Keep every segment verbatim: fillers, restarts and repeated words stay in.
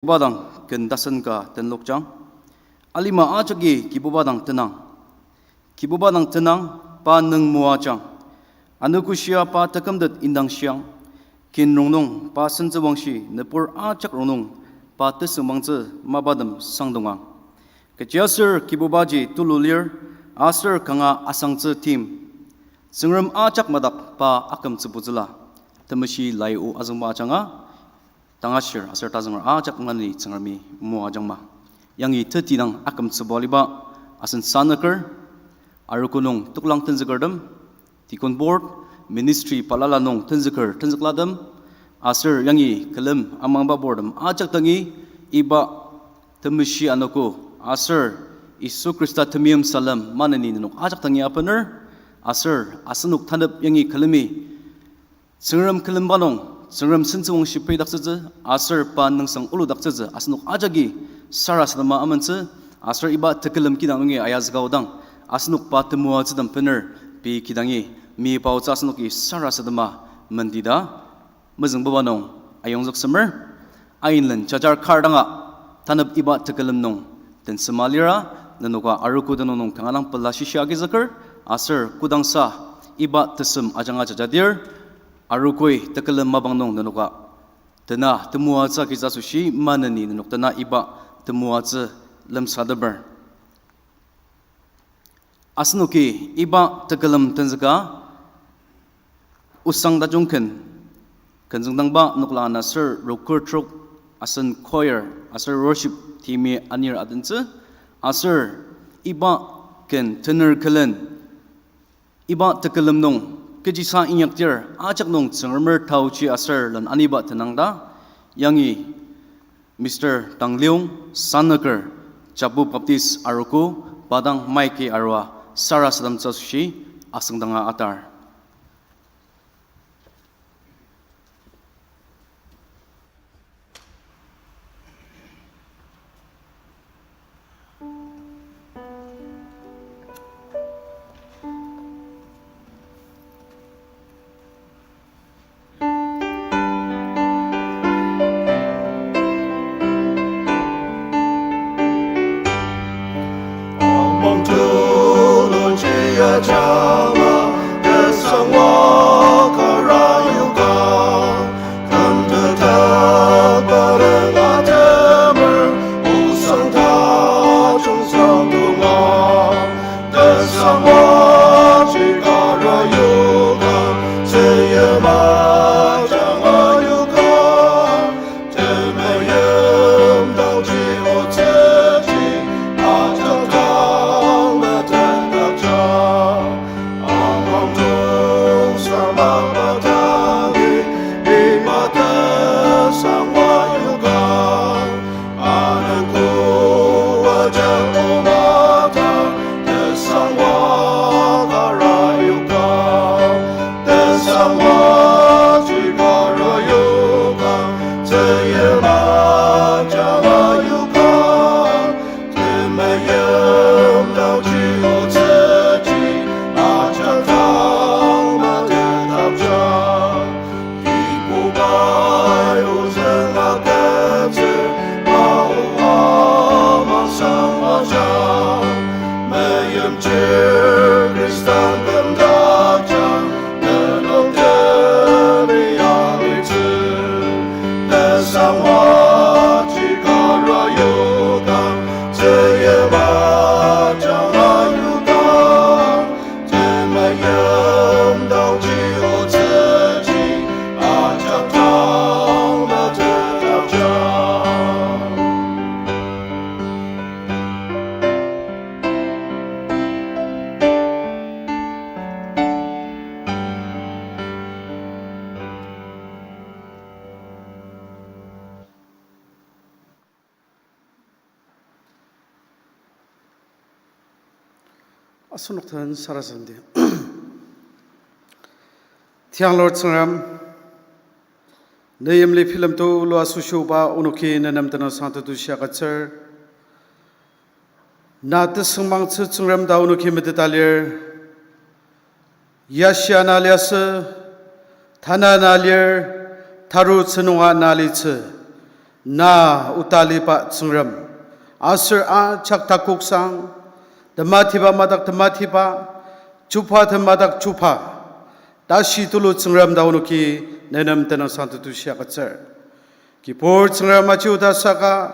Kibuba dang ken tasen ka tenlokjang. Alima ajaki Kibuba dang tenang. Kibuba dang tenang, pa nüng moajang. Anogoshia pa tekümtet indang shiang. Kin rongnung pa sentsüwangshi, nübur ajak rongnung pa tesüngmangtsü, mapatem sangdongang. Kechiaser Kibubaji tulu lir, aser kanga asangtsü tim. Tsüngrem ajak madak pa akümtsübutsüla. Temeshi lai o azüngba ajanga, tangashir aser tazünger ajak maneni Tsüngremi moajangma. Yangi teti dang akümtsüba aliba asen sanüker, arogo nung toklang tenzükertem, deacon board, ministry balala nung tenzüker tenzüklatem, aser yangi külem amangba bortem ajak dangi iba temeshi anogo, aser Yisu Khrista temeim salem maneni nenok ajak dangi apener, aser asenok tanep yangi külemi Tsüngrem külemba nung, Tsüngrem sentsüwangshi peidaktsütsü, aser pa nüngsang oludaktsütsü, asenok ajaki sarasadema amentsü, aser iba tekülem kidang nungi ayazüka odang, asenok pa temoatsütem bener pei kidangi, mi paotsü asenoki sarasadema mendida, mezüngbuba nung ayongzüksemer, ainlen jajar kar danga, tanep iba tekülem nung tensema lira, nenoka arogo tenüng nung kanga dang pela shishi agizüker, aser kodangsa iba tesem ajanga jajadir, arogoi tekülem mapang nung nenoka tena temoatsü agitsü asoshi maneni nenok tena iba temoatsü lemsateper. Asenoki iba tekülem tenzüka osang tajung ken, kenzüngdangba noklang ana aser rokur trok asen choir aser worship team-i anir adentsü, aser iba ken tener külen iba tekülem nung kechisa inyakdir ajak nung Tsüngremer taochi aser len aniba tenangta, yangi Mister Tangliong Sanüker, Japu Baptist Arogo, pa dang mic-i arua sarasademtsü asoshi asüngdanga atar. Asenok den sarasademdi. Tiang Lord Tsüngrem, ne yimli bilemtulu asoshi oba onoki ne nem tenüngsang tetushi agütsür. Na tesüngmangtsü Tsüngrem ta onoki meteta lir. Yashia na liasü, tanü na lir, tarutsü nunga na litsü. Na oda aliba Tsüngrem, aser ajak takoksang, tematiba madak tematiba, chuba tem madak chuba, tashi tulu Tsüngrem ta onoki nenem tenüngsang tetushi agütsür. Kibur Tsüngrem, aji oda saka,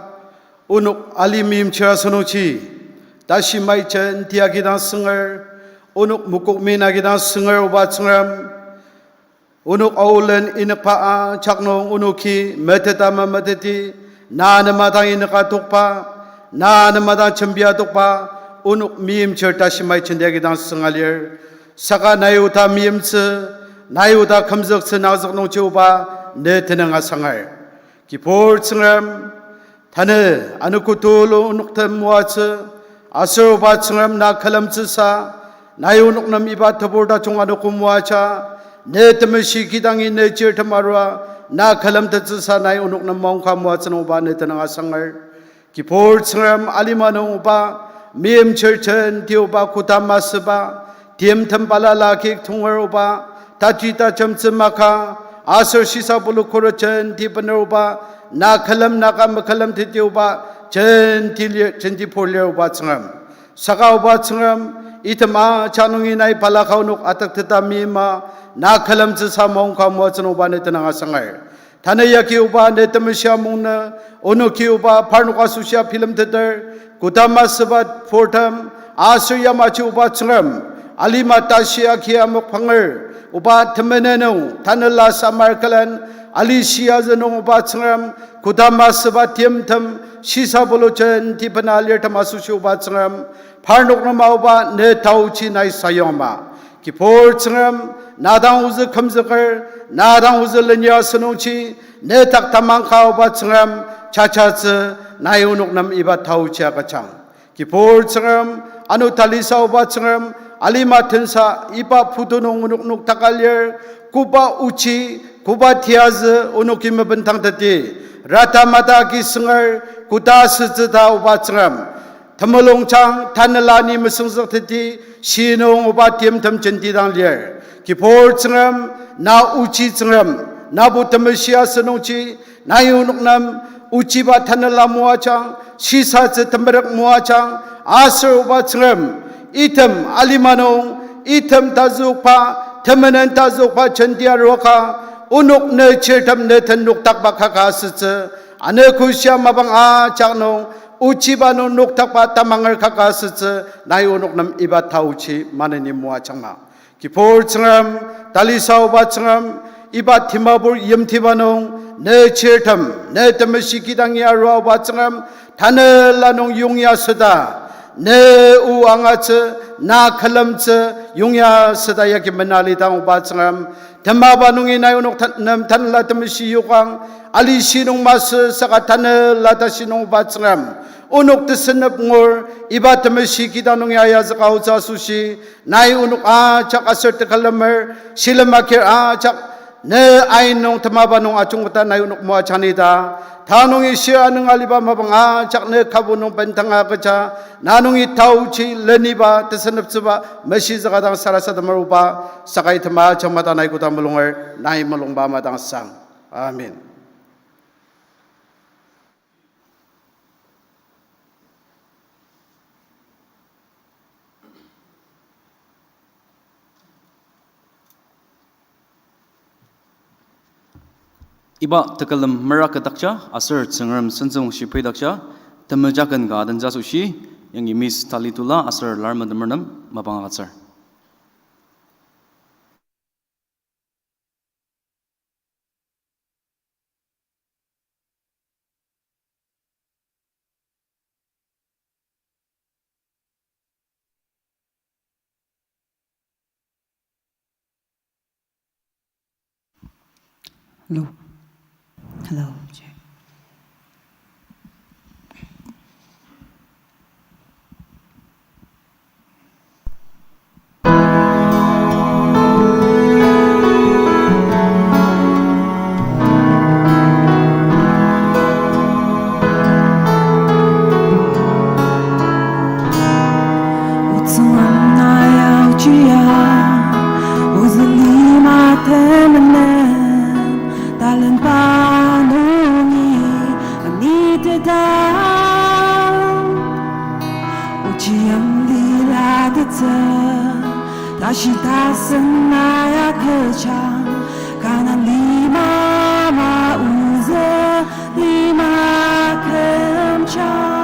onok ali meimchir asünungji, tashi mai jenti agidang sünger, onok mokokmi agidang sünger oba Tsüngrem, onok aolen inükba ajak nung onoki meteta mameteti, na nem adang inüka tokba, na nem adang jembia tokba, onok meimchir tashi mai jenti agidang sünga lir. Saka nai oda meimtsü, nai oda kümzüktsü nangzük nungji oba ne tenüng asangar. Kibur Tsüngrem, tanü anogo tulu onoktem moatsü, aser oba Tsüngrem na külemtsüsa, nai onok nem iba tebur tajung anogo moaja, ne temeshi kidangi ne chirtem arua, na külemtettsüsa nai onok nem maongka moatsü nung oba ne tenüng asangar. Kibur Tsüngrem, alima nung oba, meimchir jenti oba, kodama süba, timtem balala ki tonger oba, taji tajemtsü maka, aser shisa bulu khuret jenti bener oba, na külem naka mekülemteti oba, jenti lir, jenti pur lir oba Tsüngrem. Saka oba Tsüngrem, item ajak nungi nai balaka onok atükteta meima, na külemtsüsa maongka moatsü nung oba ne tenüng asangar. Tanü yagi oba ne temeshi amungnü, onoki oba parnok asoshia bilemteter, kodama süba purtem, aser yamaji oba Tsüngrem, alima tashi agi amok panger, oba temenen nung, tanela samar külen, ali shia zü nung oba Tsüngrem, kodama süba timtem, shisa bulu jenti bena alirtem asoshi oba Tsüngrem, parnok nem oba ne taochi nai sayongma. Kibur Tsüngrem, na dang ozü kümzüker, na dang ozü lenya asünungji, ne dak tamang ka oba Tsüngrem, jajatsü, nai onok nem iba taochi agüjang. Kibur Tsüngrem, ano talisa oba Tsüngrem, alima tensa iba putu nung onok noktaka lir, koba ochi, koba tiyazü onoki mebentangteti, rata mata agi sünger, koda asütsü ta oba Tsüngrem. Temulungjang tanela ni mesüngzükteti, shi nung oba timtem jenti dang lir. Kibur Tsüngrem, na ochi Tsüngrem, nabo temeshi asünungji, nai onok nem, ochiba tanela moajang, shisatsü temerük moajang, aser oba Tsüngrem, item alima nung, item tazükba, temenen tazükba jenti aruaka, onok ne chirtem ne tenokdakba kaka asütsü, anogo shia mapang ajak nung, ochiba nung nokdakba tamanger kaka asütsü, nai onok nem iba taochi maneni moajangma. Kibur Tsüngrem, talisa oba Tsüngrem, iba Dimapur yimtiba nung, ne chirtem, ne temeshi kidangi arua oba Tsüngrem, tanela nung yongya süda, ne o angatsü, na külemtsü, yongya süda yagi menalidang oba Tsüngrem, temaba nungi nai onok ta-, nem tanela temeshi yokang, ali shi nung masü saka tanela tashi nung oba Tsüngrem, onok tesünep ngur, iba temeshi kidang nungi ayazüka aotsü asoshi, nai onok ajak aser tekülemer, shilem akir ajak, ne ain nung temaba nung ajungketa nai onok moajangni ta, ta nungi shir anüng aliba mapang ajak ne kabu nung bendanga agüja, na nungi taochi leniba tesüneptsüba meshizüka dang sarasademer oba, saka item ajak mata nai koda mulunger, nai mulungba madang sang. Amen. Iba tekülem merangdakja aser Tsüngrem sentsüng shipridakja, temejaken ka adentsü asoshi, yangi Miss Talitula aser Larmetemer nem mapang agütsür. Hello. Hello, check. Otsüngam na yaochia, ozü lima temenen, talenba nung Ochi yimli latettsü, tashi tasen nai akechang, kanan lima ma ozü lima kümjang.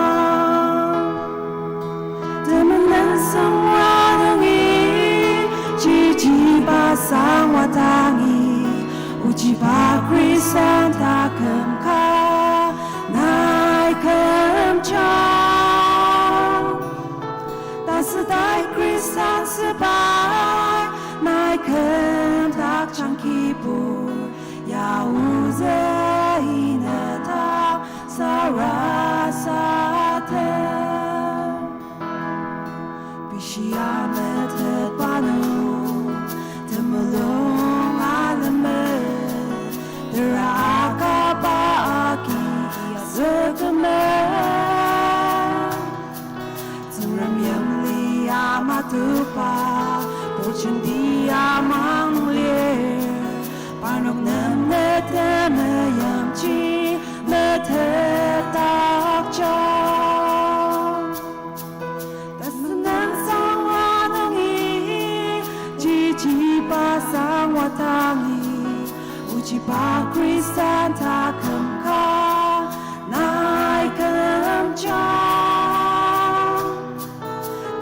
Temenen sangwa nungi, chichiba sangwa dangi, ochiba Khristan taküm ka nai kümjang. Tasütai Khristan sepai nai kümdakjang kibur, ya ozü inedak sarasadem. Bishia metetba nung, temulung alemer, tera akaba agi azükemer. Tsüngrem yimli ama tuba, purjenti amang lir, parnok nem ne temeyimji metetdakjang. Tasünen sangwa nungi, chichiba sangwa dangi, ochiba Khristan taküm ka nai kümjang.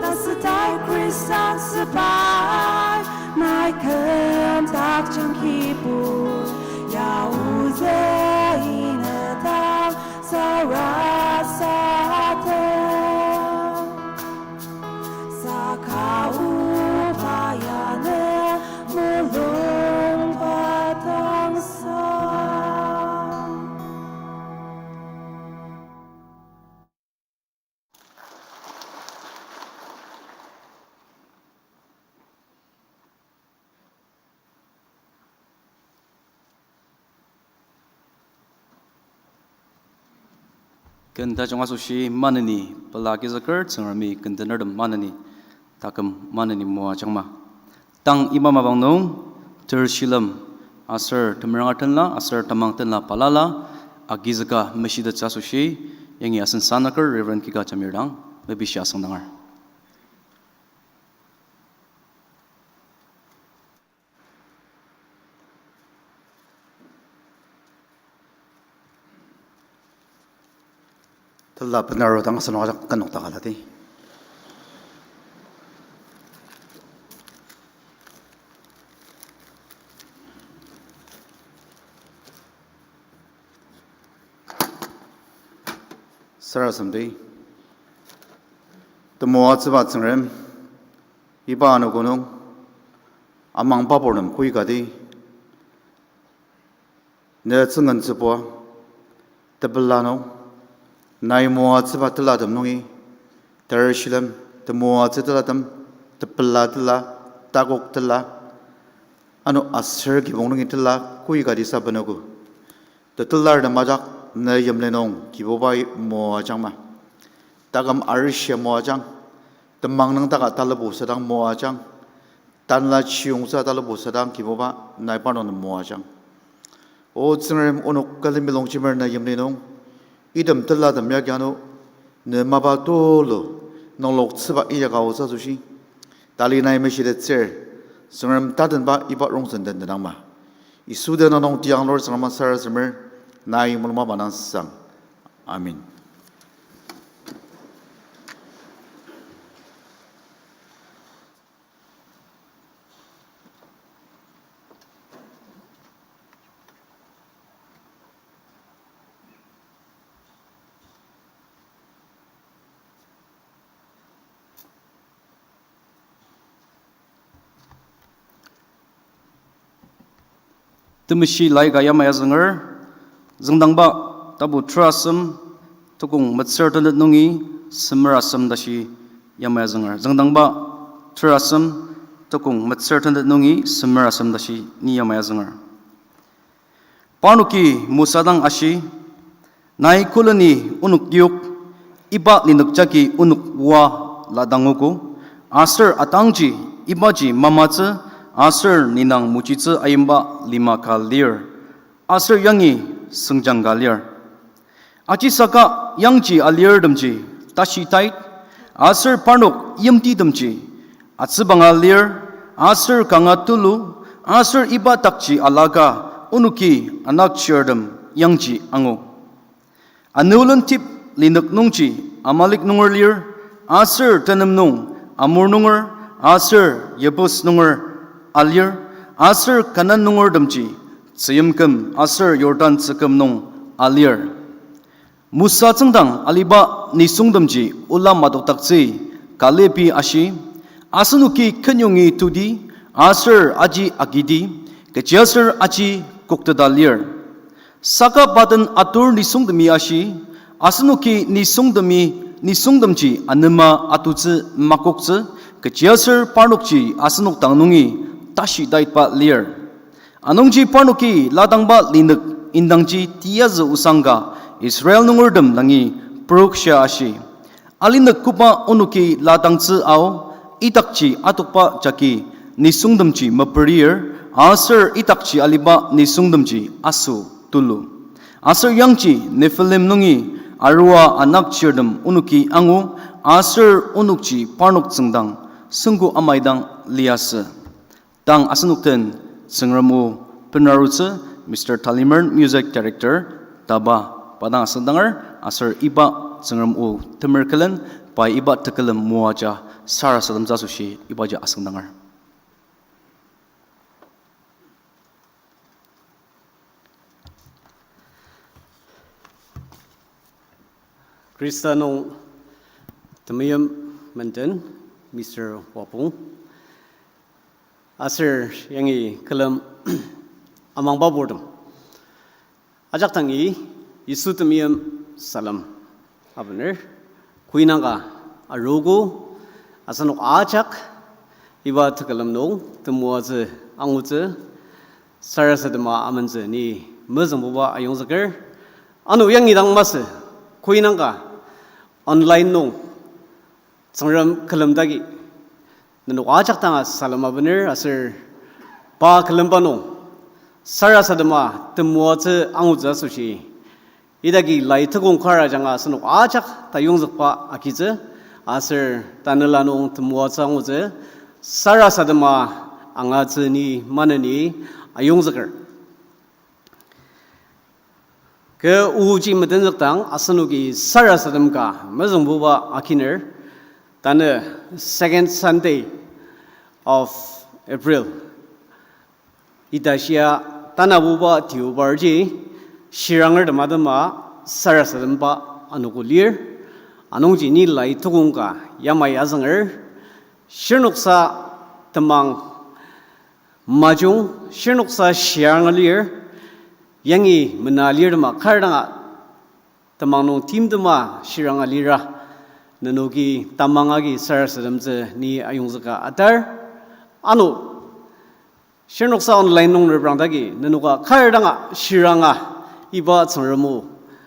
Tasütai Khristan sepai nai kümdakjang kibur, ya ozü inedak sarasadem. Saka oba ya ne mulungba dangsa. Ken tajung asoshi maneni pela agizüker, Tsüngremi ken tenertem maneni taküm maneni moajangma. Tang iba mapang nung ter shilem aser temeranga tenla aser tamang tenla balala agizüka meshitettsü asoshi yangi asen sanaker Reverend Kika Jamir dang mepishi asüngdanger. Tela benaro dang asenok ajak kenok takalati. Sarasademdi. Temoatsüba Tsüngrem, iba anogo nung amangba purtem koikati ne tsüngentsübua tepela nung, nai moatsüba telatem nungi, ter shilem, temoatsü telatem, tepela tela, takok tela, ano aser kibong nungi tela koikati sa benogo. Tetelartem ajak ne yimli nung Kibubai moajangma. Taküm arishia moajang. Temang nüngdaka talabo sadang moajang. Tanela chiyongtsü talabo sadang Kibuba nai parnok nem moajang. O Tsüngrem, onok külemi longjemer ne yimli nung, item telatem yagi ano, ne mapa tulu nungloktsüba inyaka aotsü asoshi, tali nai meshitettsür, Tsüngrem tatenba iba rongsen den tenangma. Yisu tenüng nung tiang lur Tsüngrem sarasademer, nai mulung mapa nang sang. Amen. Temeshi laika yamai azünger, züngdangba tapu terasem tukong metsür tenet nungi semer asem tashi yamai azünger. Züngdangba terasem tukong metsür tenet nungi semer asem tashi ni yamai azünger. Parnoki Mosa dang ashi, nai koleni onok yok, iba linük jagi onok oa ladangogo, aser atangji ibaji mamatsü, aser ninang mojitsü ayimba lima ka lir, aser yangi süngjang ka lir. Ajisaka yangji alirtemji tashi tait, aser parnok yimtitemji atsübanga lir, aser kanga tulu, aser iba dakji alaka onoki anakchirtem yangji angu. Anü lentip linük nungji Amalek nunger lir, aser tenem nung Amor nunger, aser Yebus nunger alir, aser Kanan nungertemji tzüyimküm aser Jordan tzüküm nung alir. Mosa tsüngdang aliba nisungtemji ola madokdaktsü Kalebi ashi, asenoki kenyongi tudi, aser aji agidi, kechiaser aji kokteta lir. Saka pa den atur nisungtemi ashi, asenoki nisungtemi, nisungtemji anema atutsü makoktsü, kechiaser parnokji asenok dang nungi tashi taitba lir. Anungji parnoki ladangba linük indangji tiyazü osang ka Israel nungertem dangi prokshia ashi, alinük koba onoki ladangtsü ao, idakji atokba jagi nisungtemji meperir, aser idakji aliba nisungtemji asü tulu. Aser yangji Nephilim nungi arua anakchirtem onoki angu, aser onokji parnok tsüngdang süngko amaidang liasü. Tang asenok den Tsüngrem o benarutsü Mister Talimer, Music Director, taba, pa dang asüngdanger, aser iba Tsüngrem o temer külen, pai iba tekülem moaja sarasademtsü asoshi ibaji asüngdanger. Khrista nung temeim menden, Mister Wapong, aser yangi külem amangba purtem ajak dangi Yisu temeim salem abener. Koinangka arogo asenok ajak iba tekülem nung temoatsü angutsü sarasadema amentsü ni mezüngbuba ayongzüker. Ano yangi dang masü, koinangka online nung Tsüngrem külemdaki nenok ajak danga salem abener aser pa külemba nung sarasadema temoatsü angutsü asoshi idaki lai tukong kar ajanga asenok ajak tayongzükba agitsü, aser tanela nung temoatsü angutsü sarasadema angatsü ni maneni ayongzüker. Kü oji metenzükdang asenoki sarasadem ka mezüngbuba akiner, tanü second Sunday of April. Ita shia tanabuba tiobarji shirangertem atema sarasademba anogo lir. Anungji ni lai tukong ka yamai azünger. Shirnoksa temang majung, shirnoksa shiranga lir, yangi mena lirtema kar danga temang nung timtema shiranga lira, nenoki tamang agi sarasademtsü ni ayongzüka atar. Ano, shirnoksa online nung reprangdaki nenoka kar danga shiranga iba Tsüngrem o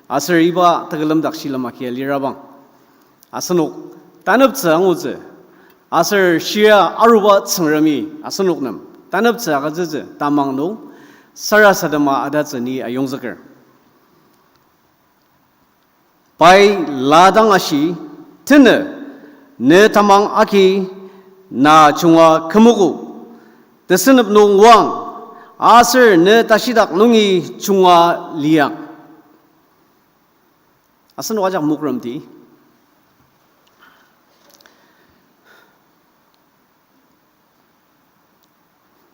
aser iba tekülem dak shilem akia lirabang, asenok taneptsü angutsü, aser shia aruba Tsüngremi asenok nem taneptsü agütsütsü tamang nung sarasadema adatsü ni ayongzüker. Pai ladang ashi, tenü, ne tamang agi na junga kümogo, tesünep nung oang, aser ne tashidak nungi junga liang. Asenok ajak mokremdi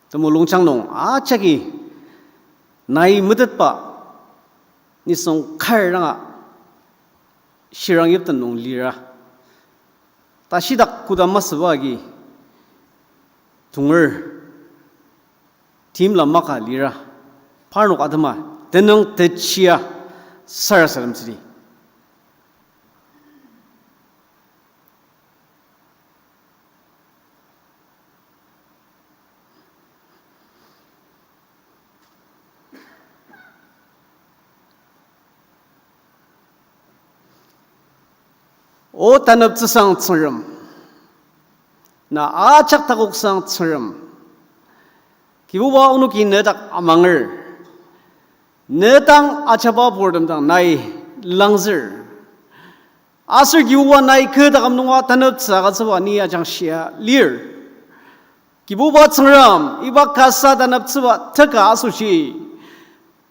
temulungjang nung ajaki nai metetba nisung kar danga shirang yipten nung lira. Tashidak koda masüba agi tonger timla maka lira. Parnok atema tenüng techia sarasademtsüdi. O taneptsüsang Tsüngrem, na ajak takoksang Tsüngrem, Kibuba onoki nedak amanger, ne dang ajaba purtem dang nai langzür. Aser Kibuba nai kü taküm nunga taneptsü agütsüba ni ajangshia lir. Kibuba Tsüngrem, iba kasa taneptsüba teka asoshi,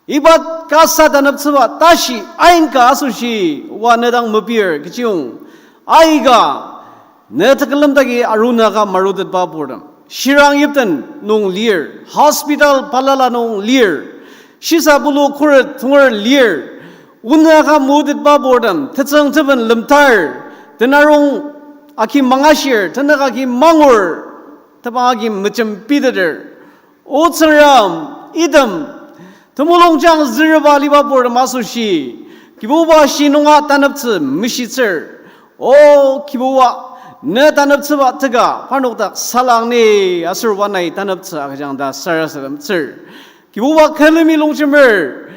iba kasa taneptsüba tashi ain ka asoshi, oba ne dang mepir kechiyong. Aika, ne tekülem dagi arunaka marutetba purtem, shirang yipten nung lir, hospital balala nung lir, shisa bulu khuret tonger lir, onüaka marutetba purtem, tetsüng teben lemtar, tenarong agi mangashir, tenük agi mangur, tebang agi mejembiteter. O Tsüngrem, item temulungjang zürba aliba purtem asoshi, Kibuba shi nunga taneptsü meshitsür. O Kibuba, ne taneptsüba teka parnok dak salang ni, aser oba nai taneptsü agüjang ta sarasademtsür. Kibuba külemi longjemer,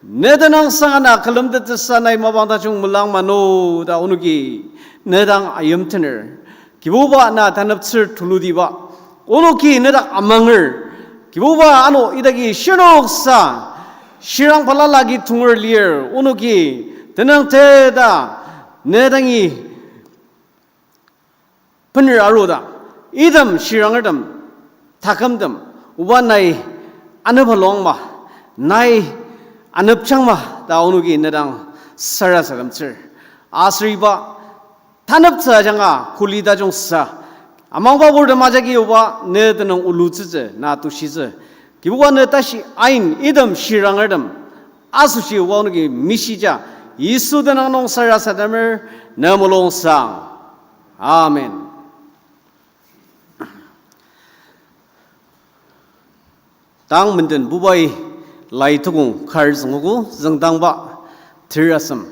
ne tenüngsang ana külemtettsüsa nai mapang tajung melang mano ta onoki ne dang ayimtener. Kibuba na taneptsür tulutiba onoki ne dak amanger. Kibuba ano idaki shirnoksa shirang balala agi tonger lir, onoki tenüng teta ne dangi bener arudang, item shirangertem, takümtem, oba nai anepa longma, nai anepjangma ta onoki ne dang sarasademtsür. Aser iba taneptsü ajanga kuli tajungsa amangba purtem ajaki oba ne tenüng ulutsütsü, na tushitsü. Kibuba ne tashi ain item shirangertem asoshi oba onoki meshija, Yisu tenüng nung sarasademer, ne mulungsang. Amen. Tang menden bubai lai tukong kar züngogo, züngdangba ter asem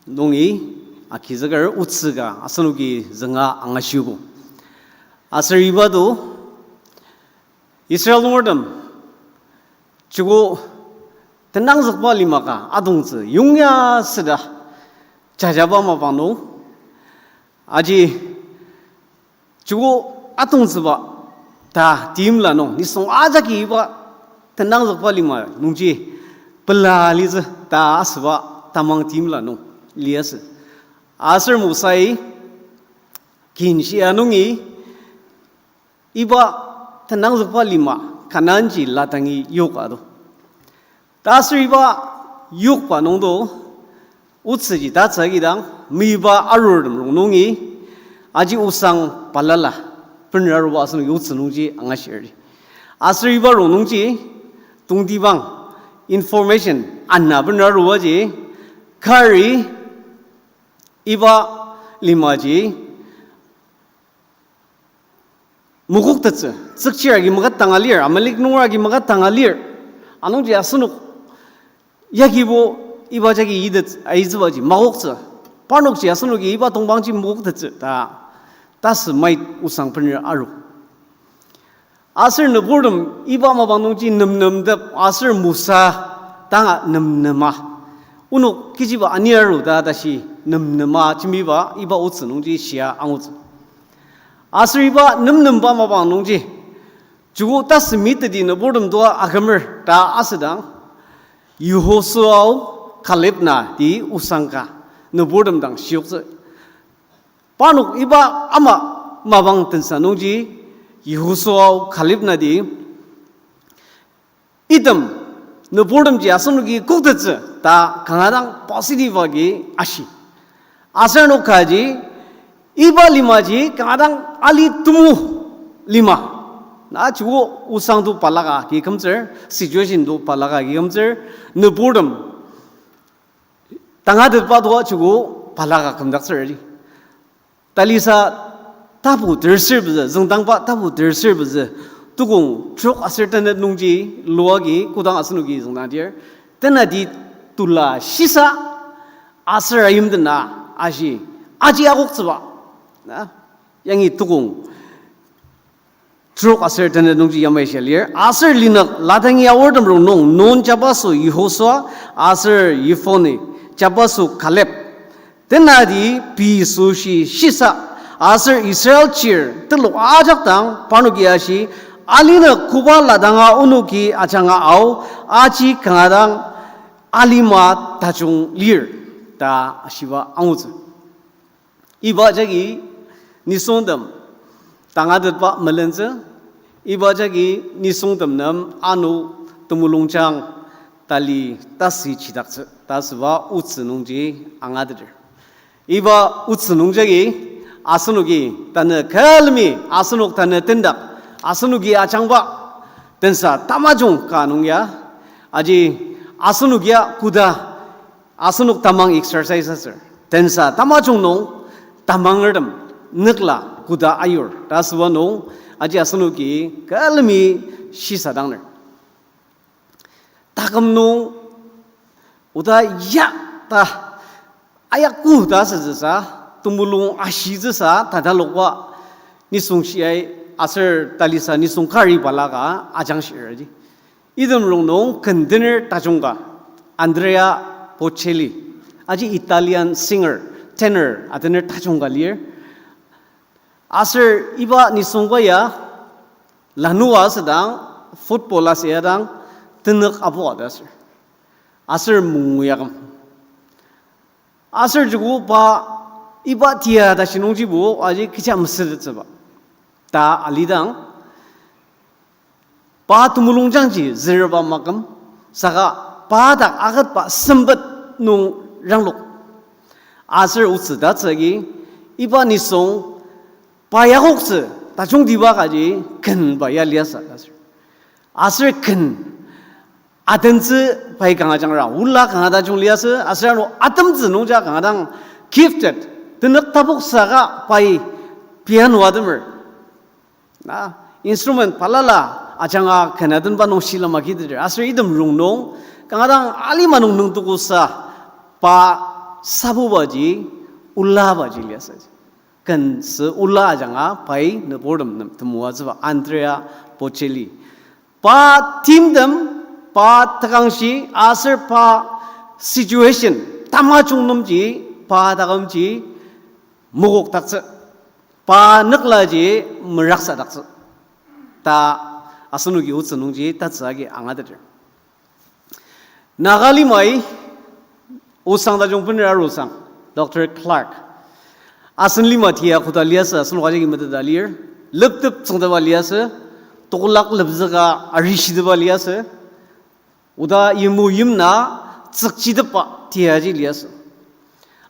nungi agizüker otsü ka asenoki zünga angashiogo. Aser iba to Israel nungertem joko tenangzükba lima ka atongtsü yongya süda jajaba mapang nung, aji joko atongtsüba ta timla nung nisung ajaki iba tenangzükba lima nungji pela litsü ta asüba tamang timla nung liasü. Aser Mosai kinshia nungi iba tenangzükba lima Kanaanji ladangi yok ado. Ta aser iba yokba nungdo otsüji tatsü agidang, meiba arurtem rongnungi, aji osang balala bener aruba asenoki otsü nungji angashir. Aser iba rongnungji tongtibang information ana bener arubaji, kari iba limaji mokoktettsü, tsükchir agi maket danga lir, Amalek nunger agi maket danga lir. Anungji asenok yagibo iba jagi itet aitsübaji makoktsü. Parnokji asenoki iba tongpangji mokoktettsü ta, tasü mait osang bener aru. Aser nüburtem iba mapang nungji nemnemtep aser Mosa tanga nemnema, onok kechiba ani aru ta tashi nemnema jembiba iba otsü nungji shia angutsü. Aser iba nemnemba mapang nungji joko tasü miteti nüburtem toa akümer ta asüdang, Yihosua-o Kaleb na ti osang ka nüburtem dang shioktsü. Parnok iba ama mapang tensa nungji Yihosua-o Kaleb nati, item nüburtemji asenoki koktettsü ta kanga dang positive agi ashi. Aser nok kaji iba limaji kanga dang ali tumu lima. Na joko osang to balaka agi kümtsür, situation to balaka agi kümtsür, nüburtem tangatetba toa joko balaka kümdaktsür ji. Talisa tapu terser pezü, züngdangba tapu terser pezü, tukong trok aser tenet nungji lua agi kodang asenoki züngdangdir, tenati tula shisa aser ayimdena ashi, aji akoktsüba. Na, yangi tukong trok aser tenet nungji yamai shia lir, aser linük ladangi aortem rongnung Nun jabaso Yihosua aser Yifone jabaso Kaleb, tenati pei süshi shisa aser Israel chir telok ajak dang parnoki ashi, alinük koba ladanga onoki ajanga ao, aji kanga dang alima tajung lir ta ashiba angutsü. Iba jagi nisungtem tangatetba melentsü, iba jagi nisungtem nem ano temulungjang tali tasüchidaktsü ta asüba otsü nungji angateter. Iba otsü nung jagi asenoki tanü külemi asenok tanü tendak, asenoki ajangba tensa tamajung ka nung ya, aji asenok ya koda asenok tamang exercise aser tensa tamajung nung tamangertem nükla koda ayur ta asüba nung, aji asenoki külemi shisadangner. Taküm nung oda ya ta ayakku ta asütsüsa, temulung ashitsüsa tatalokba nisung shiai aser talisa nisung kari balaka ajangshiraji. Item rongnung ken tener tajung ka, Andrea Bocelli, aji Italian singer, tenor atener tajung ka lir. Aser iba nisungba ya lanua asüdang, football asüyadang, tenük apu ta aser, aser munguyaküm. Aser joko pa iba tia tashi nungjibo aji kecha mesütettsüba ta alidang, pa temulungjangji zürba maküm, saka pa dak aketba sempet nung ranglok. Aser otsü tatsü agi, iba nisung pa yakoktsü tajungtiba kaji kenba ya liasü aser. Aser ken atentsü pai kanga jangra, ola kanga tajung liasü, aser ano atemtsü nungja kanga dang gifted, tenük tapok saka pai piano atemer. Na, instrument balala ajanga ken atenba nung shilem agiteter. Aser item rongnung, kanga dang alima nung nüngtukusa pa sabubaji, olabaji liasü. Ken sü ola ajanga pai nüburtem nem temoatsüba Andrea Bocelli. Pa timtem, pa takangshi, aser pa situation, tamajung nemji, pa takümji mokokdaktsü, pa nüklaji meraksadaktsü ta asenoki otsü nungji tatsü agi angateter. Naga limai osang tajung bener arusang, Doctor Clark. Asen lima tia koda liasü, asen wajagi meteta lir, leptep tsüngteba liasü, tokolak lepzüka arishiteba liasü, oda yimu yimna tsükchitepba tiaji liasü.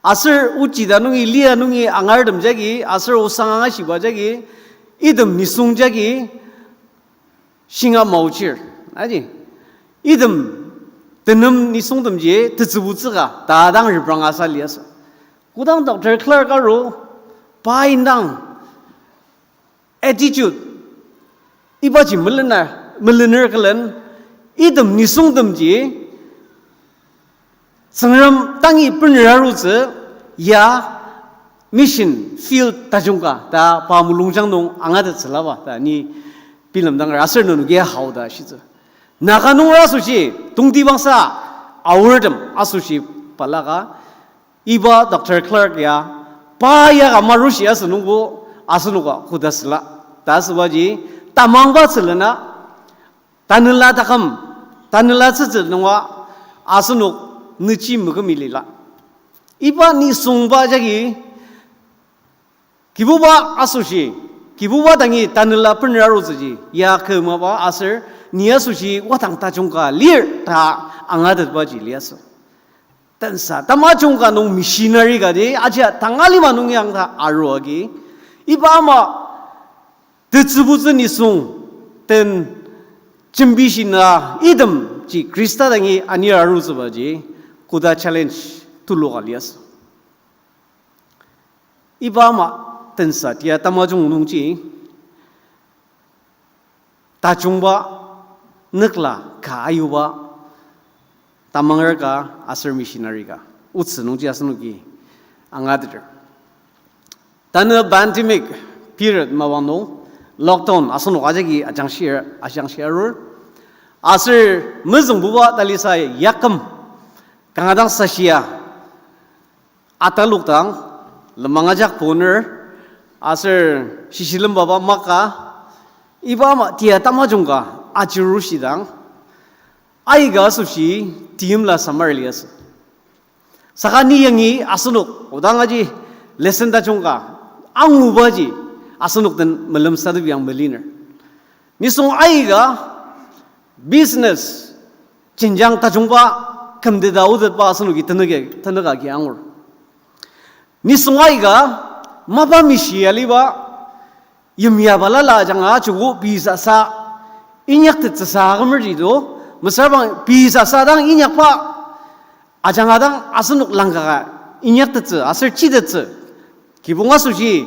Aser ochi ta nungi lia nungi angartem jagi, aser osang angashiba jagi, item nisung jagi, shinga maochir, aji. Item tenem nisungtemji tetsübutsüka ta dang repranga sa liasü. Kodang Doctor Clark aru, pa indang attitude ibaji melena, melener külen, item nisungtemji Tsüngrem tangi bener arutsü ya mission field tajung ka ta pa mulungjang nung angatettsülaba ta ni bilemdanger aser nenoki hao ta shitsü. Naga nunger asoshi tongtibangsa aortem asoshi balaka iba Doctor Clark ya pa ya ka marushi asü nungbo asenoka koda süla ta asübaji tamangba tsülena tanela taküm, tanela tsütsü nunga asenok nüchi mekümilila. Iba nisungba jagi Kibuba asoshi, Kibuba dangi tanela bener arutsüji ya kümaba aser ni asoshi wadang tajung ka lir ta angatetbaji liasü. Tensa tamajung ka nung missionary kati ajia tangalima nung yang ta aru agi iba ama tetsübutsü nisung den jembi shina itemji Khrista dangi anir arutsübaji koda challenge tuluka liasü. Iba ama tensa tia tamajung nungji tajungba nükla ka ayuba tamanger ka aser missionary ka otsü nungji asenoki angateter. Tanü pandemic period mapang nung lockdown asenok ajaki ajangshir, ajangshir arur. Aser mezüngbuba talisa yaküm kanga dang sashia atalokdang, lenmang ajak puner, aser shishilemba ba maka, iba ama tia tamajung ka ajirushidang, aika asoshi teimla samar liasü. Saka ni yangi asenok odang aji lesson tajung ka angubaji asenok den melemsatepi ang meliner. Nisung aika business jenjang tajungba kümteta otetba asenoki tenüka, tenüka agi angur. Nisung aika mapa mishi aliba yimya balala ajanga joko pei sasa inyaktettsüsa akümerji do, mesüra bang pei sasa dang inyakba ajanga dang asenok langkaka inyaktettsü aser chitettsü. Kibong asoshi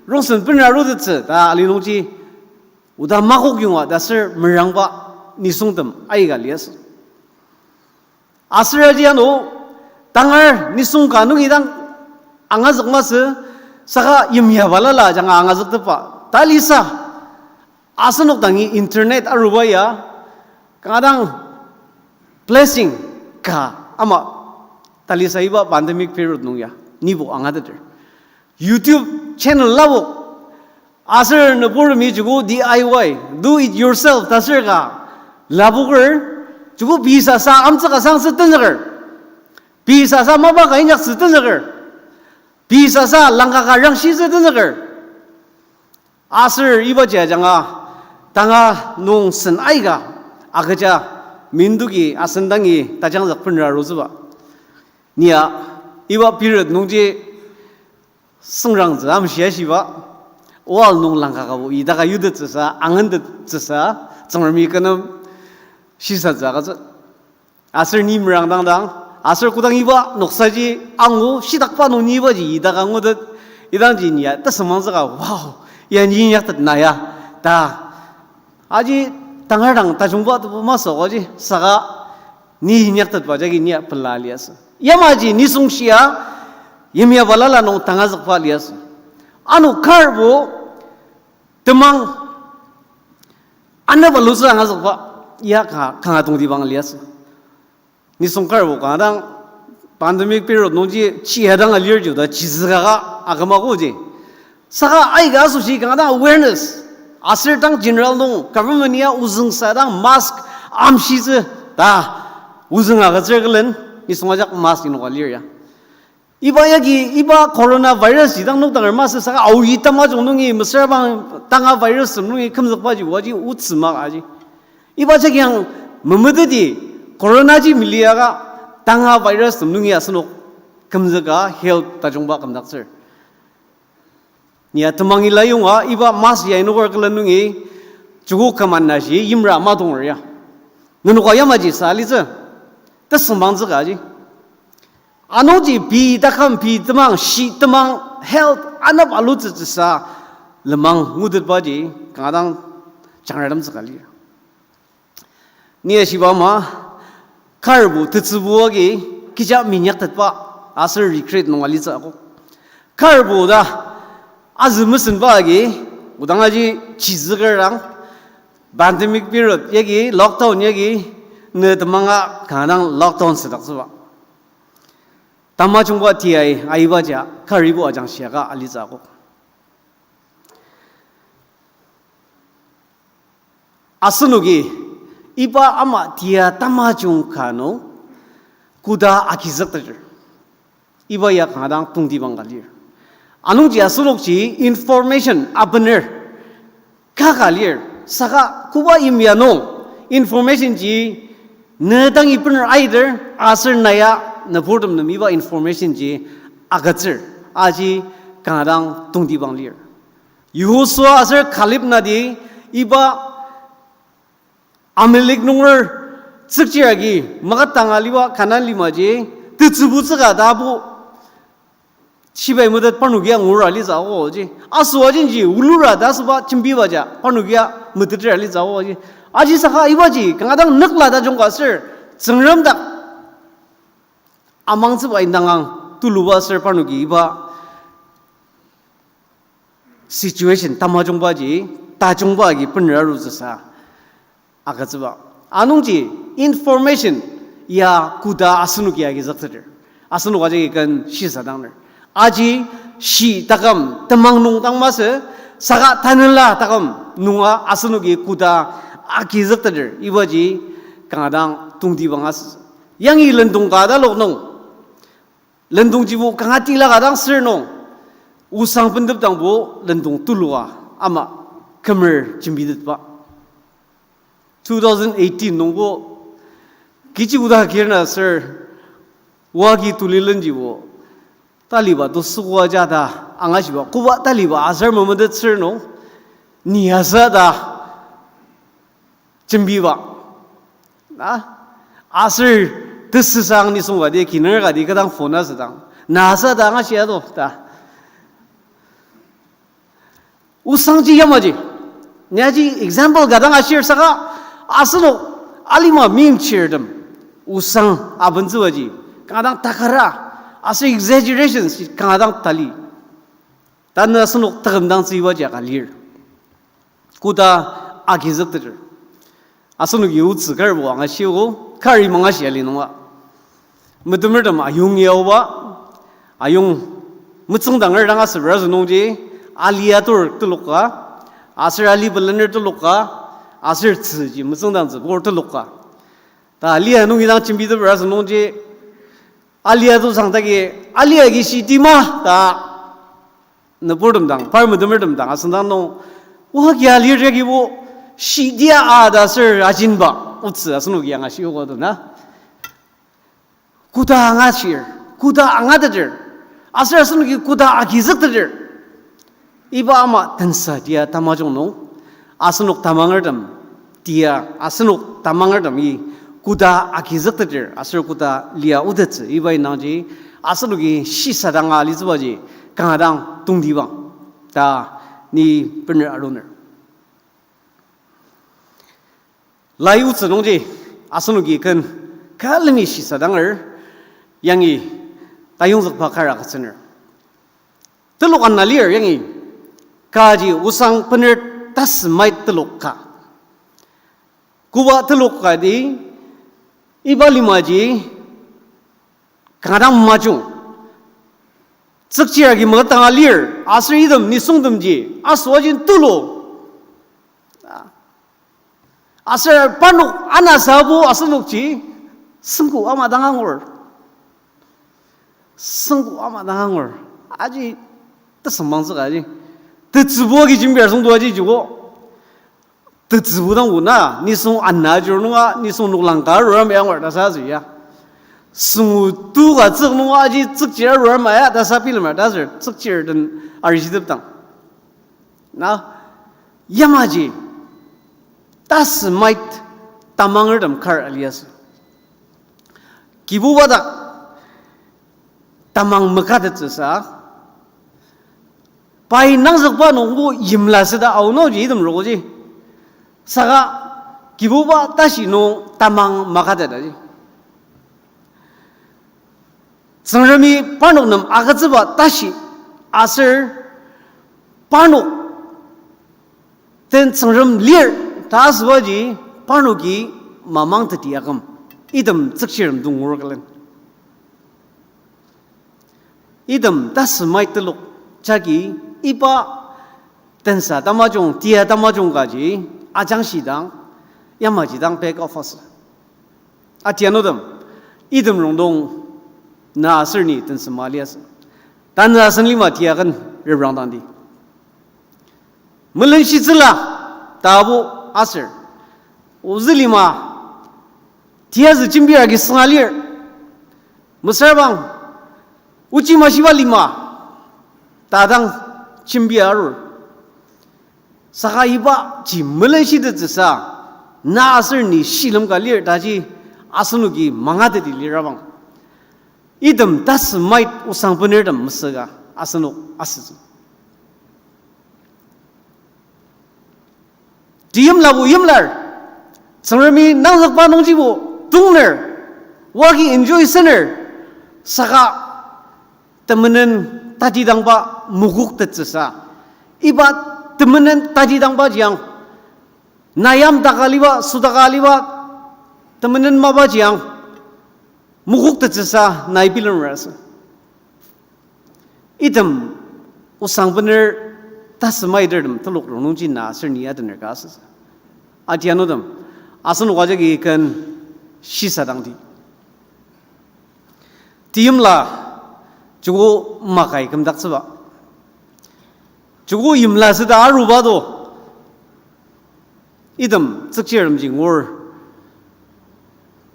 rongsen benra arutettsü ta ali nungji oda makok yonga ta aser merangba nisungtem aika liasü. Aser aji ano tangar nisung ka nungi dang angazük masü, saka yimya balala ajanga angazüktepba ta lisa. Asenok dangi internet aruba ya kanga dang blessing ka ama ta lisa iba pandemic period nung ya nibo angateter. YouTube channel lapok, aser nüburtemi joko D I Y, do it yourself ta aser ka lapoker, joko pei sasa amtsüka sangtsü tenzüker, pei sasa mapa ka inyaktsü tenzüker, pei sasa langkaka rangshitsü tenzüker. Aser ibaji ajanga tanga nung sen aika agüja minduki asen dangi tajangzük benra arutsüba. Nia iba period nungji süngrangtsü amshia shiba, wall nung langkaka bo idaka yutettsüsa, angentettsüsa, Tsüngremi kü nem shisatsü agütsü. Aser ni merang dang dang, aser kodang iba noksaji angu shitakba nung ni ibaji idaka ngutet, idangji nia tasümangtsüka, wow, ya ni inyaktet na ya ta. Aji tangar dang tajungba tebu masü aji, saka ni inyaktetba jagi nia pela liasü. Yamaji nisung shia yimya balala nung tangazükba liasü. Ano karbo temang anaba lutsü angazükba ya ka kanga tongtibang liasü. Nisung karbo kanga dang pandemic period nungji chia dang alirji ta chizükaka akümakoji. Saka aika asoshi kanga dang awareness. Aser dang general nung government ya ozüngsa dang mask amshitsü ta ozüng agütsür külen nisung ajak mask inoka lir ya. Iba yagi, iba coronavirus ji dang nokdanger masü saka aoyi tamajung nungi mesüra bang tanga virus tem nungi kümzükbaji oji otsü maka aji. Iba jagi ang memeteti corona ji meliaka tanga virus tem nungi asenok kümzüka health tajungba kümdaktsür. Nia temang ila yonga iba mask ya inoker külen nungi joko küman nashi yimra madonger ya. Nenoka yamaji sa alitsü. Tesüngmangtsüka ji. Anungji pei taküm pei temang shi temang health anep alutsütsüsa lenmang ngutetbaji kanga dang jangratemtsüka lir. Ni ashiba ama, karbo tetsübu agi kecha minyaktetba aser regret nung alitsü akok. Karbo ta azü mesenba agi, odang aji chizüker dang, pandemic period yagi, lockdown yagi, ne temanga kanga dang lockdown südaktsüba. Tamajungba tiai aiba ja, karibo ajangshia ka alitsü akok. Asenoki iba ama tia tamajung ka nung koda agizükteter. Iba ya kanga dang tongtibang ka lir. Anungji asenokji information abener ka ka lir. Saka koba yimya nung information ji ne dangi bener aiter aser na ya nüburtem nem iba information ji agütsür. Aji kanga dang tongtibang lir. Yehosua aser Kaleb nati iba Amalek nunger tsükchir agi maketang aliba Kanan limaji tetsübutsüka tabo shibai metet parnokia ngura alitsü aoji. Asüa jenji ulura ta asüba jembiba ja parnokia meteter alitsü aoji. Aji saka ibaji kanga dang nükla tajung ka aser Tsüngrem dak amangtsüba indangang tuluba aser parnoki iba situation tamajungbaji tajungba agi bener arutsüsa agütsüba. Anungji information ya koda asenoki agizükteter. Asenok ajaki ken shisadangner. Aji shi taküm temang nung dang masü, saka tanela taküm nunga asenoki koda agizükteter. Ibaji kanga dang tongtibang asü. Yangi lendong ka talok nung, lendongjibo kanga tila ka dang sür nung, osang bendepdangbo lendong tulua ama kümer jembitetba. Two thousand eighteen nungbo, kechi koda kirna sür, oa ki tulilenjibo taliba to süko aja ta angashiba, koba taliba aser memetet sür nung, ni asa ta jembiba. Na, aser tesüsang nisung kati, kiner kati, kadang phone asüdang, na asa ta angashia to ta. Osangji yamaji. Ni aji example ka dang ashir saka, asenok alima meimchirtem osang abentsübaji kanga dang takara, aser exaggeration kanga dang tali. Tanü asenok taküm dang tsüibaji aka lir. Koda agizükteter. Asenoki otsü karbo angashiogo, kari mangashi ali nunga. Metemertem ayong yaoba, ayong metsüngdanger dang asüper asü nungji, alia tur telok ka, aser ali belener telok ka, aser tzüji metsüngdangtsü kor telok ka. Ta alia nungi dang jembiteper asü nungji, alia to sang tagi, alia agi shitima ta nüburtem dang, par metemertem dang asüngdang nung, oa kia lir yagibo, shitia a ta aser ajinba otsü asenoki angashiogo to na. Koda angashir, koda angateter, aser asenoki koda agizükteter. Iba ama tensa tia tamajung nung, asenok tamangertem, tia asenok tamangertemi koda agizükteter aser koda lia otettsü iba indangji, asenoki shisadanga alitsübaji kanga dang tongtibang ta ni bener aruner. Lai otsü nungji asenoki ken külemi shisadanger, yangi tayongzükba kar agütsüner. Telok ana lir yangi, kaji osang bener tasümait telok ka. Koba telok kati, iba limaji kanga dang majung. Tsükchir agi maketanga lir, aser item nisungtemji asüajin tulu. Aser parnok anasabo asenokji süngko ama dang angur. Süngko ama dang angur. Aji tesüngmangtsüka aji. Tetsübo agi jembiar süngdo aji jiko. Tetsübu dang ona, nisung ana ajir nunga, nisung noklang ka arur ama ya angur ta sa aji ya. Süngu tu ka tsük nunga aji tsükchir arur ama ya ta sa bilemer ta sür tsükchir den arishitepdang. Na, yamaji, tasümait tamangertem kar aliasü. Kibuba dak tamang makatettsüsa, pai nangzükba nungbo yimla süda aonoji item rogoji. Saka Kibuba tashi nung tamang makatetaji. Tsüngremi parnok nem agütsüba tashi aser parnok den Tsüngrem lir ta asübaji parnoki mamang teti aküm. Item tsükchirem dang ngur külen. Item tasümait telok jagi iba tensa tamajung, tia tamajung kaji ajangshidang, yamaji dang back off asü. Atianutem, item rongdong na aser ni tensema liasü. Tanü asen lima tia ken reprangdangdi. Melenshitsüla tabo aser ozü lima tiazü jembir agi sünga lir. Mesüra bang ochi mashiba lima ta dang jembia arur. Saka ibaji melenshitettsüsa, na aser ni shilem ka lir taji asenoki mangateti lirabang, item tasümait osang benertem mesüka asenok asütsü. Tiyimlabo yimlar, Tsüngremi nangzükba nungjibo tongner, wagi enjoy sener, saka temenen tatidangba mokoktettsüsa, iba temenen tatidangbajiang, na yamdaka aliba, südaka aliba, temenen mabajiang mokoktettsüsa nai bilemer asü. Item osang bener tasümaitertem telok rongnungji na aser ni atener ka asütsü. Atianutem, asenok ajaki ken shisadangdi. Teimla joko makai kümdaktsüba. Joko yimla süda aruba do. Item tsükchirtemji ngur,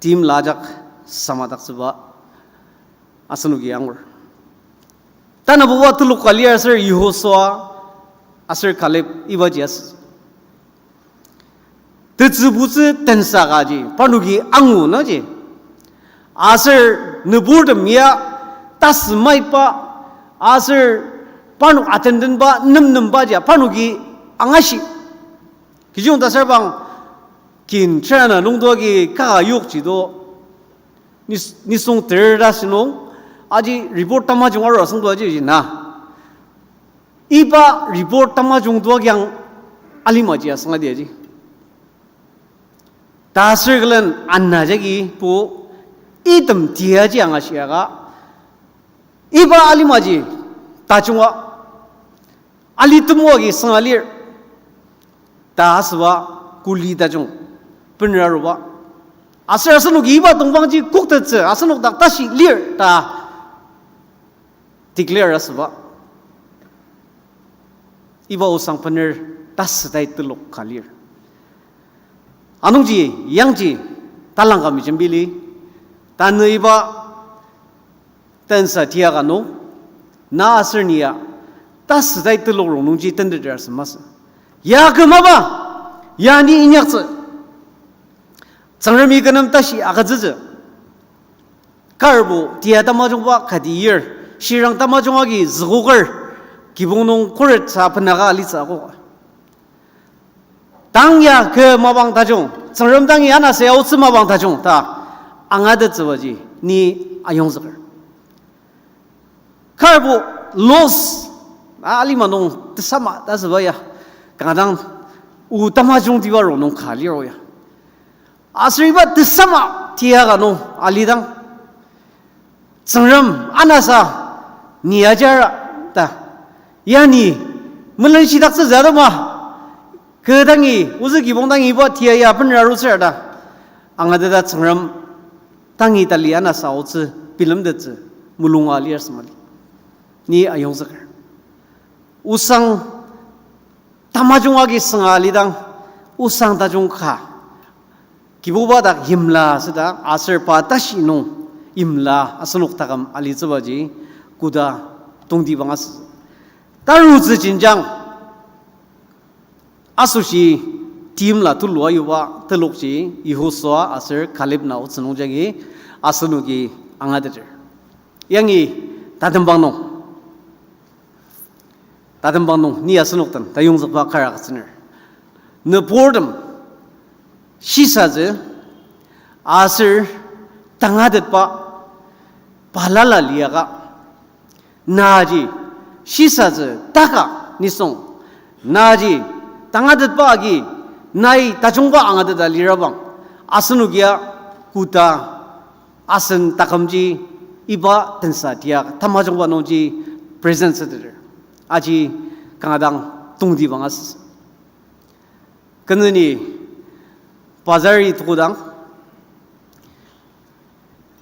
teimla ajak samadaktsüba asenoki angur. Tanabuba telok ka lir aser Yehosua aser Kaleb ibaji asü. Tetsübutsü tensa kaji parnoki angu naji. Aser nüburtem ya tasü maiba, aser parnok atendenba, nemnemba ji parnoki angashi. Kijung tasarbang kin tirana nungdoagi kaka yokji do, nis-, nisung ter ta sünung, aji report tamajung arua asüngdo aji ji na. Iba report tamajung doagiang alimaji asüngadi aji. Ta circle-en ana jagi pu item tiaji angashiaka. Iba alimaji tajunga ali temoagi sünga lir. Ta asüba kuli tajung benra aruba. Aser asenoki iba tongpangji koktettsü asenok dak tashi lir ta declare asüba. Iba osang bener tasütai telok ka lir. Anungji yangji talangka mejembili, tanü iba tensa tiaka nung, na aser ni ya tasütai telok rongnungji tenteter asü masü. Ya kü mapa, ya ni inyaktsü. Tsüngremi kü nem tashi agütsütsü. Karbo tia tamajungba kati yir, shirang tamajung agi zükoker, kibong nung khuret sa benaka alitsü akok. Tang ya kü mapang tajung, Tsüngrem dangi anasa ya otsü mapang tajung ta angatettsübaji ni ayongzüker. Karbo loss, a, alima nung tesama ta asüba ya, kanga dang o tamajungtiba rongnung ka liro ya. Aser iba tesama tiaka nung alidang, Tsüngrem anasa ni ajara ta, ya ni melenshidaktsütsü atema, kü dangi, ozü kibong dangi iba tia ya benra arutsür ta angateta Tsüngrem tangi tali anasa otsü bilemtettsü mulunga lir sü mali. Ni ayongzüker. Osang tamajung agi sünga alidang, osang tajung ka Kibuba dak yimla süda aser pa tashi nung yimla asenok taküm alitsübaji koda tongtibang asü. Tarutsü jenjang asoshi timla tulu ayuba telokji Yehosua aser Kaleb na otsü nung jagi asenoki angateter. Yangi tatembang nung Tatembang nung ni asenok den tayongzükba kar agütsüner. Nüburtem shisatsü aser tangatetba balala liaka, naji shisatsü taka nisung, naji tangatetba agi nai tajungba angateta lirabang, asenok ya koda asen takümji iba tensa tia tamajungba nungji present süteter. Aji kanga dang tongtibang asü. Keneni bazar-i tukodang,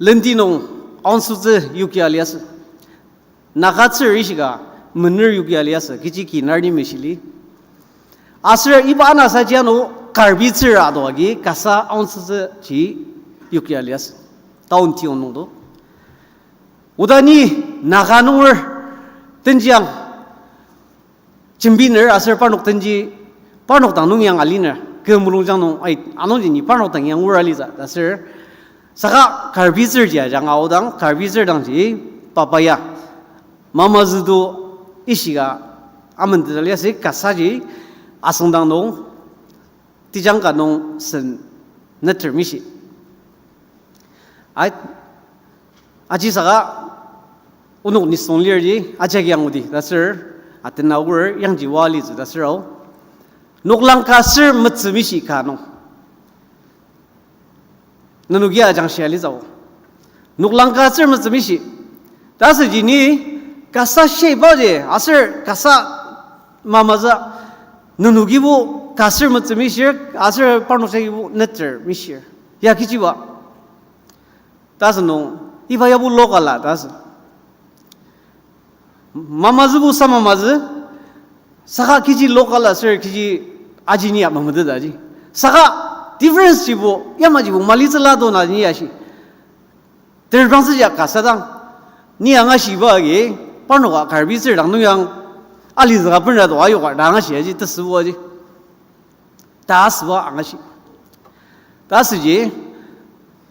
lenti nung aonsütsü yokia liasü. Naga tsür ishika mener yokia liasü, kechi ki narni meshili. Aser iba anasaji ano Karbi tsür ado agi kasa aonsütsü ji yokia liasü. Town tiong nungdo. Oda ni Naga nunger tenjiang jembiner aser parnok tenji, parnok dang nungyang aliner, kü mulungjang nung, ai, anungji ni parnok dang yang ur alitsü ta aser, saka Karbi tsürji ajanga aodang, Karbi tsür dangji, papaya, mamazüdo ishika, amen teta liasü kasaji, asüngdang nung, tejang ka nung sen neter mishi. Ai, aji saka onok nisung lirji ajak yang odi ta aser, atena oker yangji oa alitsü ta aser ao. Noklang ka ser metsü mishi ka nung. Nenoki ajangshia litsü ao. Noklang ka ser metsü mishi. Ta asüji ni kasa shibaji aser kasa mamazü nenokibo ka ser metsü mishir aser parnok jagibo neter mishir. Ya kechiba. Ta asünung, iba yabo local a ta asü. Mamazübo sa mamazü, saka kechi local aser kechi aji ni ya mametet aji. Saka difference jibo, yamajibo malitsüla to na ni ashi. Terprangtsüji kasa dang, ni angashiba agi, parnoka Karbi tsür dang nung yang alizüka bena to ayoka ta angashi aji, tesübo aji. Ta asüba angashi. Ta asüji,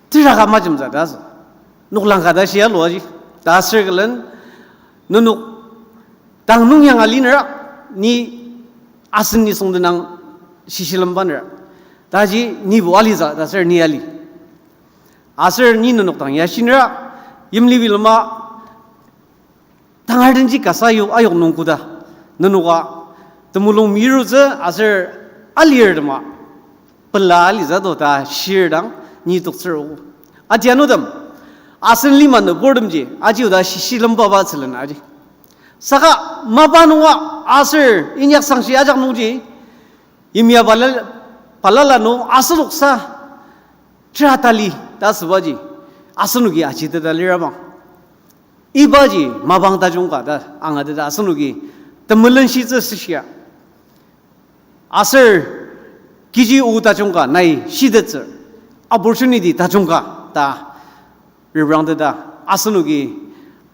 teraka majemtsü ta asü. Noklang ka ta shia lo aji. Ta aser külen, nenok dang nung yang alinera, ni asen nisung tenang shishilemba nera. Taji nibo alitsü ta aser ni ali. Aser ni nenok dang ya shinera, yimli bilema, tangar denji kasa yok ayok nung koda. Nenoka temulung mirutsü aser alirtema pela alitsü to ta shir dang ni toktsür o. Atianutem, asen lima nüburtemji aji oda shishilemba ba tsülen aji. Saka mapa nunga aser inyak sangshi ajak nungji, yimya balala, balala nung asenoksa tera tali ta asübaji, asenoki ajiteta lirabang. Ibaji mapang tajung ka ta angateta asenoki temelenshitsü shishia. Aser kechi o tajung ka nai shitettsü, opportunity tajung ka ta reprangteta asenoki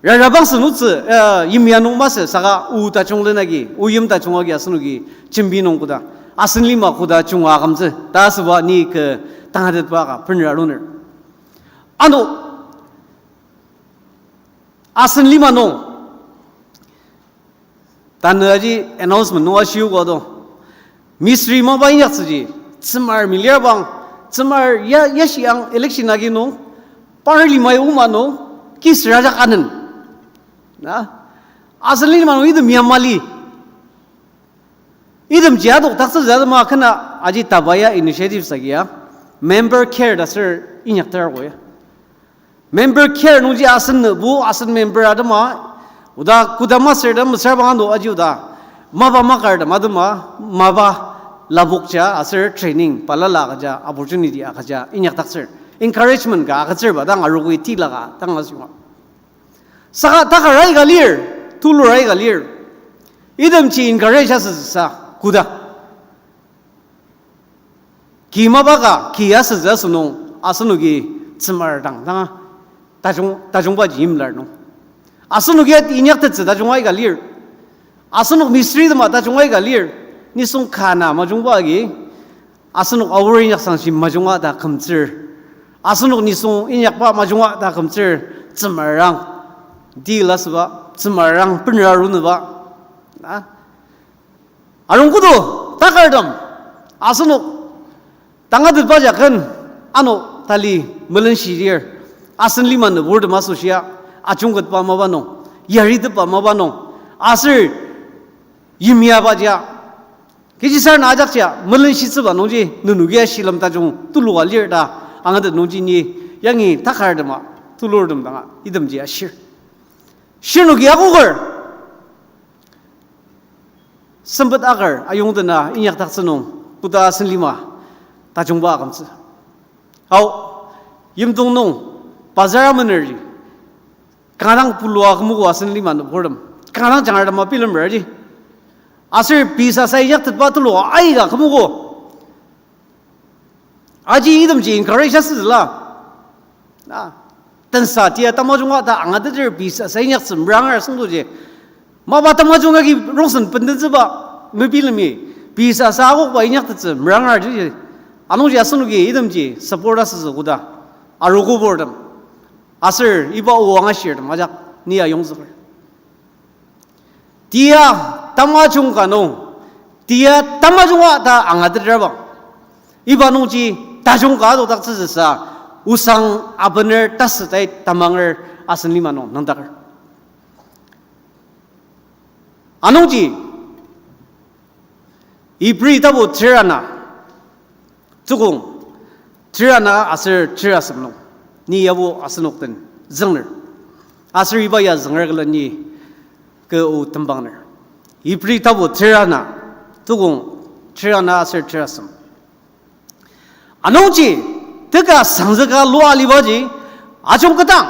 rarabang senotsü, eh, yimya nung masü saka o tajung lenagi, o yim tajung agi asenoki jembi nung koda, asen lima koda junga akümtsü ta asüba ni kü tangatetba ka benra aruner. Ano, asen lima nung tanü aji announcement nung ashiogo do. Mistri mapa inyaktsüji, tsümar milir bang, tsümar ya, yashi ang election agi nung, par limai oma nung, kisür ajak anen. Na, asen lima nung item ya mali. Itemji adokdaktsütsü atema kena aji taba ya initiative sagia, member care ta aser inyakter ko ya. Member care nungji asen nübu, asen member atema, oda kodama sür ta mesüra bang ano aji oda, mapa makar ta atema, mapa lapokja aser training balala agüja, opportunity agüja inyakdaktsür, encouragement ka agütsür ba dang arogoi tilaka dang asüma. Saka takar aika lir, tulur aika lir. Itemji encourage asütsüsa koda ki mapa ka ki asütsü asünung, asenoki tsümar dang danga tajung, tajungbaji imlar nung, asenoki at inyaktettsü tajung aika lir. Asenok mistri tema tajung aika lir. Nisung kana majungba agi asenok aor inyaksangshi majunga ta kümtsür. Asenok nisung inyakba majunga ta kümtsür. Tsümarang deal asüba, tsümarang benra arunüba. A, arung kodo, takartem, asenok tangatetba jaken, ano tali melenshi lir, asen lima nüburtem asoshia, ajungketba mapa nung, yaritepba mapa nung, aser yimyabaja, kechisarena ajakjia melenshitsüba nungji nenokia shilem tajung tuluka lir ta angatet nungji ni yangi takartema tulurtem danga itemji ashir. Shirnoki akoker, sempet aker ayongdena inyakdaktsü nung koda asen lima tajungba akümtsü. Ao, yimdong nung bazar amenerji kanga dang pulua kümogo asen lima nüburtem, kanga dang jangartema bilemerji. Aser pei sasa inyaktetba tulu aika kümogo. Aji itemji encourage asütsüla. Na, tensa tia tamajunga ta angateter pei sasa inyaktsü meranger asüngdoji. Mapa tamajung agi rongsen bendentsüba mebilemi pei sasa akokba inyaktettsü merangerji. Anungji asenoki itemji support asütsü koda arogo burtem aser iba o angashirtem ajak ni ayongzüker. Tia tamajung ka nung, tia tamajunga ta angatetrabang, iba nungji tajung ka adokdaktsütsüsa osang abener tasütai tamanger asen lima nung nüngdaker. Anungji Ibri tapu ter ana, tukong ter ana aser ter asem nung, ni yabo asenok den züngner. Aser iba ya zünger külen ni kü o tembangner. Ibri tapu ter ana, tukong ter ana aser ter asem. Anungji, teka sangzüka lua alibaji, Ajungketang.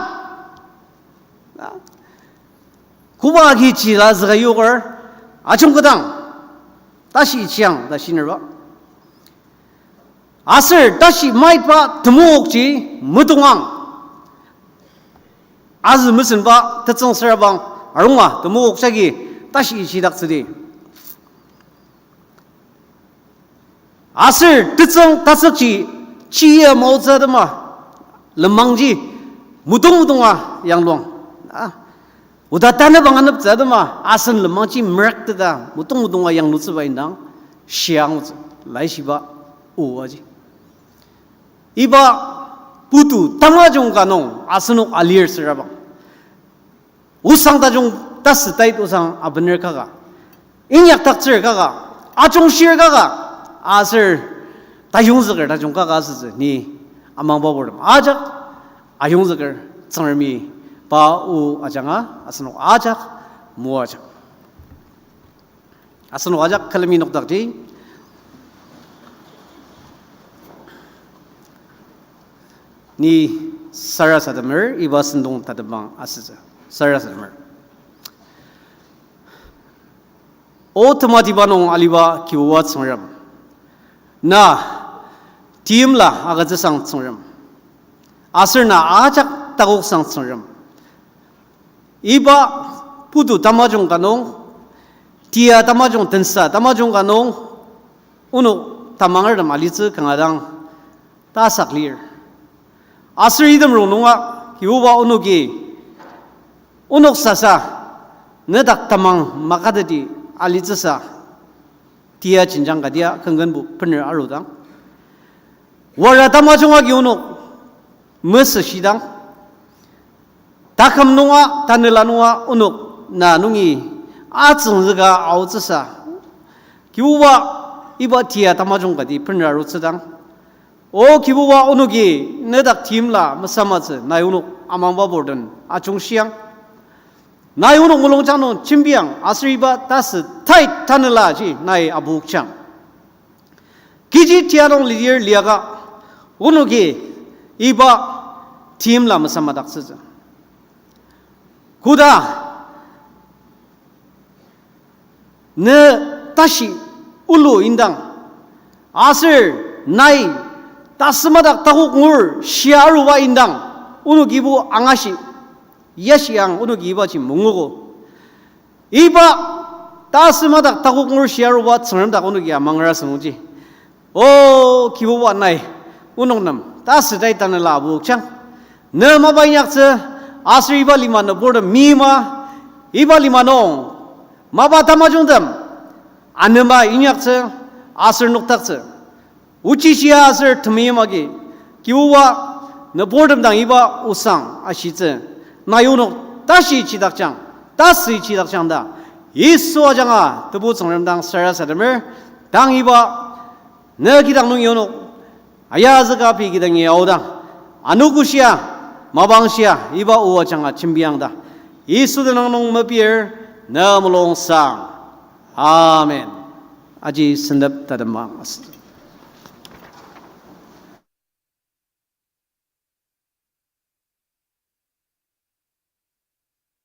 Koba agi chila züka yoker, ajungketang. Tashi ichiang ta shinerba. Aser tashi maitba temokji metongang. Azü mesenba tetsüng sürabang arunga temok jagi tashi ichidaktsüdi. Aser tetsüng tatsükji chia maotsü atema lenmangji metong metonga yangluang. A, oda tanü bang aneptsü atema asen lenmangji merak teta metong metonga yanglutsüba indang shiang otsü laishiba o aji. Iba putu tamajung ka nung asenok alir sürabang. Osang tajung tasü tait osang abener kaka. Inyakdaktsür kaka. Ajungshir kaka. Aser tayongzüker tajung kaka asütsü ni amangba purtem ajak ayongzüker Tsüngremi pa o ajanga asenok ajak moajang. Asenok ajak külemi nokdakji ni sarasademer iba sentong tatembang asütsü. Sarasademer. O tematiba nung aliba Kibuba Tsüngrem, na timla agütsüsang Tsüngrem, aser na ajak takoksang Tsüngrem. Iba putu tamajung ka nung, tia tamajung tensa tamajung ka nung, onok tamangertem alitsü kanga dang tasak lir. Aser item rongnunga Kibuba onoki onok sasa nedak tamang makateti alitsüsa tia jenjang kadia kenkenbo bener arudang, wara tamajung agi onok mesüshidang, taküm nunga, tanela nunga onok na nungi atsüngzüka aotsüsa, Kibuba, iba tia tamajung kati bener arutsüdang, O Kibuba, onoki nedak timla mesamatsü nai onok amangba burden ajungshiang. Nai onok mulungjang nung jembiang aser iba tasü tait tanelaji nai abokjang. Kechi tia nung lidir liaka onoki iba timla mesamadaktsütsü. Koda ne tashi ulu indang, aser nai tasümadak takok ngur shia aruba indang, onokibo angashi, yashi ang onoki ibaji mungogo. Iba tasümadak takok ngur shia aruba Tsüngrem dak onoki amangra sünungji, O Kibuba, nai onok nem tasü tai tanela abokjang. Ne mapa inyaktsü, aser iba lima nüburtem meima, iba lima nung mapa tamajungtem anema inyaktsü aser nokdaktsü. Ochishia aser temeim agi, Kibuba, nüburtem dang iba osang ashitsü, nai onok tashi chidakjang, tasü chidakjang ta Yisu ajanga Tebu Tsüngrem dang sarasademer. Tang iba ne kidang nung onok ayazüka pei kidangi aodang, anogoshia, mapangshia iba o ajanga jembiang ta Yisu tenüng nung mepir ne mulungsang. Amen. Aji sentep tatembang asü.